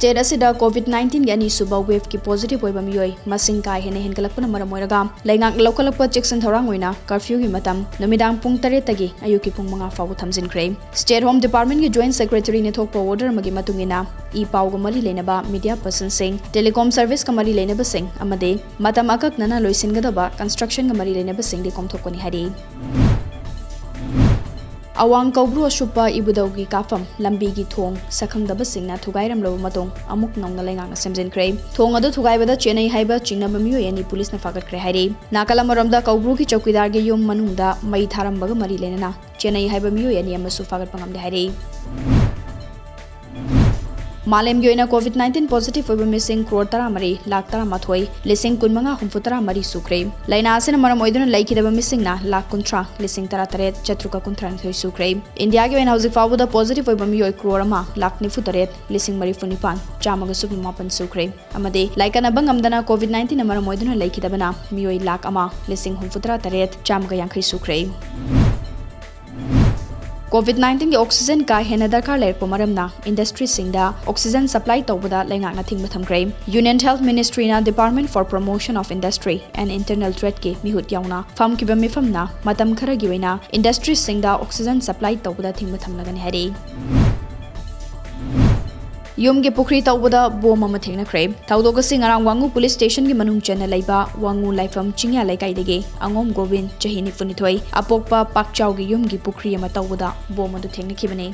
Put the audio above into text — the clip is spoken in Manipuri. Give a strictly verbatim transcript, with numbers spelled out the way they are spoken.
State ꯑꯁꯤꯗ COVID nineteen ꯒꯤ ꯑꯅꯤꯁꯨꯕ wave ꯀꯤ positive ꯑꯣꯏꯕ ꯃꯤꯑꯣꯏ ꯃꯁꯤꯡ ꯀꯥ ꯍꯦꯟꯅ ꯍꯦꯟꯒꯠꯂꯛꯄꯅ ꯃꯔꯝ ꯑꯣꯏꯔꯒ ꯂꯩꯉꯥꯛꯅ ꯂꯧꯈꯠꯂꯛꯄ ꯆꯦꯛꯁꯤꯟ ꯊꯧꯔꯥꯡ ꯑꯣꯏꯅ curfew ꯒꯤ ꯃꯇꯝ ꯅꯨꯃꯤꯗꯥꯡ ꯄꯨꯡ ꯇꯔꯦꯠꯇꯒꯤ ꯑꯌꯨꯛꯀꯤ ꯄꯨꯡ ꯃꯉꯥ ꯐꯥꯎꯕ ꯊꯝꯖꯤꯟꯈ꯭ꯔꯦ꯫ State Home Department ꯒꯤ Joint Secretary ꯅ ꯊꯣꯛꯄ order ꯑꯃꯒꯤ ꯃꯇꯨꯡ ꯏꯟꯅ, ꯏ ꯄꯥꯎꯒ ꯃꯔꯤ ꯂꯩꯅꯕ media person ꯁꯤꯡ, telecom service ꯀ ꯃꯔꯤ ꯂꯩꯅꯕꯁꯤꯡ ꯑꯃꯗꯤ ꯃꯇꯝ ꯑꯀꯛꯅꯅ ꯂꯣꯏꯁꯤꯟꯒꯗꯕ construction ꯒ ꯃꯔꯤ ꯂꯩꯅꯕꯁꯤꯡꯗꯤ ꯀꯣꯝꯊꯣꯛꯀꯅꯤ ꯍꯥꯏꯔꯤ꯫ ꯑꯋꯥꯡ ꯀꯧꯕ꯭ꯔꯨ ꯑꯁꯨꯞꯄ ꯏꯕꯨꯙꯧꯒꯤ ꯀꯥꯐꯝ ꯂꯝꯕꯤꯒꯤ ꯊꯣꯡ ꯁꯛꯈꯪꯗꯕꯁꯤꯡꯅ ꯊꯨꯒꯥꯏꯔꯝꯂꯕ ꯃꯇꯨꯡ ꯑꯃꯨꯛ ꯅꯧꯅ ꯂꯩꯉꯥꯛꯅ ꯁꯦꯝꯖꯤꯟꯈ꯭ꯔꯦ꯫ ꯊꯣꯡ ꯑꯗꯨ ꯊꯨꯒꯥꯏꯕꯗ ꯆꯦꯟꯅꯩ ꯍꯥꯏꯕ ꯆꯤꯡꯅꯕ ꯃꯤꯑꯣꯏ ꯑꯅꯤ ꯄꯨꯂꯤꯁꯅ ꯐꯥꯒꯠꯈ꯭ꯔꯦ ꯍꯥꯏꯔꯤ꯫ ꯅꯥꯀꯜ ꯑꯃꯔꯣꯝꯗ ꯀꯧꯕ꯭ꯔꯨꯒꯤ ꯆꯧꯀꯤꯗꯥꯔꯒꯤ ꯌꯨꯝ ꯃꯅꯨꯡꯗ ꯃꯩ ꯊꯥꯔꯝꯕꯒ ꯃꯔꯤ ꯂꯩꯅꯅ ꯆꯦꯟꯅꯩ ꯍꯥꯏꯕ ꯃꯤꯑꯣꯏ ꯑꯅꯤ ꯑꯃꯁꯨ ꯐꯥꯒꯠꯄ ꯉꯝꯂꯦ ꯍꯥꯏꯔꯤ꯫ ꯃꯥꯂꯦꯝꯒꯤ ꯑꯣꯏꯅ COVID nineteen positive ꯑꯣꯏꯕ ꯃꯤꯁꯤꯡ ꯀ꯭ꯔꯣꯔ ꯇꯔꯥꯃꯔꯤ ꯂꯥꯈ ꯇꯔꯥꯃꯥꯊꯣꯏ ꯂꯤꯁꯤꯡ ꯀꯨꯟꯃꯉꯥ ꯍꯨꯝꯐꯨ ꯇꯔꯥ ꯃꯔꯤ ꯁꯨꯈ꯭ꯔꯦ꯫ ꯂꯥꯏꯅꯥ ꯑꯁꯤꯅ ꯃꯔꯝ ꯑꯣꯏꯗꯨꯅ ꯂꯩꯈꯤꯗꯕ ꯃꯤꯁꯤꯡꯅ ꯂꯥꯈ ꯀꯨꯟꯊ꯭ꯔꯥ ꯂꯤꯁꯤꯡ ꯇꯔꯥꯇꯔꯦꯠ ꯆꯥꯇ꯭ꯔꯨꯛꯀ ꯀꯨꯟꯊ꯭ꯔꯥꯅꯤꯊꯣꯏ ꯁꯨꯈ꯭ꯔꯦ꯫ ꯏꯟꯗꯤꯌꯥꯒꯤ ꯑꯣꯏꯅ ꯍꯧꯖꯤꯛ ꯐꯥꯎꯕꯗ positive ꯑꯣꯏꯕ ꯃꯤꯑꯣꯏ ꯀ꯭ꯔꯣꯔ ꯑꯃ ꯂꯥꯈ ꯅꯤꯐꯨ ꯇꯔꯦꯠ ꯂꯤꯁꯤꯡ ꯃꯔꯤꯐꯨ ꯅꯤꯄꯥꯟ ꯆꯥꯝꯃꯒ ꯁꯨꯞꯅ ꯃꯥꯄꯟ ꯁꯨꯈ꯭ꯔꯦ꯫ ꯑꯃꯗꯤ ꯂꯥꯏꯀꯠꯅꯕ ꯉꯝꯗꯅ COVID nineteen ꯅ ꯃꯔꯝ ꯑꯣꯏꯗꯨꯅ ꯂꯩꯈꯤꯗꯕꯅ ꯃꯤꯑꯣꯏ ꯂꯥꯈ ꯑꯃ ꯂꯤꯁꯤꯡ ꯍꯨꯝꯐꯨ ꯇꯔꯥ ꯇꯔꯦꯠ ꯆꯥꯝꯃꯒ ꯌꯥꯡꯈꯩ ꯁꯨꯈ꯭ꯔꯦ꯫ COVID nineteen ꯒꯤ oxygen ꯀꯥ ꯍꯦꯟꯅ ꯗꯔꯀꯥꯔ ꯂꯩꯔꯛꯄ ꯃꯔꯝꯅ industry ꯁꯤꯡꯗ oxygen supply ꯇꯧꯕꯗ ꯂꯩꯉꯥꯛꯅ ꯊꯤꯡꯕ ꯊꯝꯈ꯭ꯔꯦ꯫ Union Health Ministry ꯅ Department for Promotion of Industry and Internal Trade ꯀꯤ ꯃꯤꯍꯨꯠ ꯌꯥꯎꯅ ꯐꯝꯈꯤꯕ ꯃꯤꯐꯝꯅ ꯃꯇꯝ ꯈꯔꯒꯤ ꯑꯣꯏꯅ industry ꯁꯤꯡꯗ oxygen supply ꯇꯧꯕꯗ ꯊꯤꯡꯕ ꯊꯝꯂꯒꯅꯤ ꯍꯥꯏꯔꯤ꯫ ꯌꯨꯝꯒꯤ ꯄꯨꯈ꯭ꯔꯤ ꯇꯧꯕꯗ ꯕꯣꯝ ꯑꯃ ꯊꯦꯡꯅꯈ꯭ꯔꯦ꯫ ꯊꯧꯗꯣꯛ ꯑꯁꯤ ꯉꯔꯥꯡ ꯋꯥꯉꯨ police station ꯒꯤ ꯃꯅꯨꯡ ꯆꯟꯅ ꯂꯩꯕ ꯋꯥꯉꯨ ꯂꯥꯏꯐꯝ ꯆꯤꯡꯌꯥ ꯂꯩꯀꯥꯏꯗꯒꯤ ꯑꯉꯣꯝ ꯒꯣꯕꯤꯟ, ꯆꯍꯤ ꯅꯤꯐꯨꯅꯤꯊꯣꯏ, ꯑꯄꯣꯛꯄ ꯄꯥꯛꯆꯥꯎꯒꯤ ꯌꯨꯝꯒꯤ ꯄꯨꯈ꯭ꯔꯤ ꯑꯃ ꯇꯧꯕꯗ ꯕꯣꯝ ꯑꯗꯨ ꯊꯦꯡꯅꯈꯤꯕꯅꯤ꯫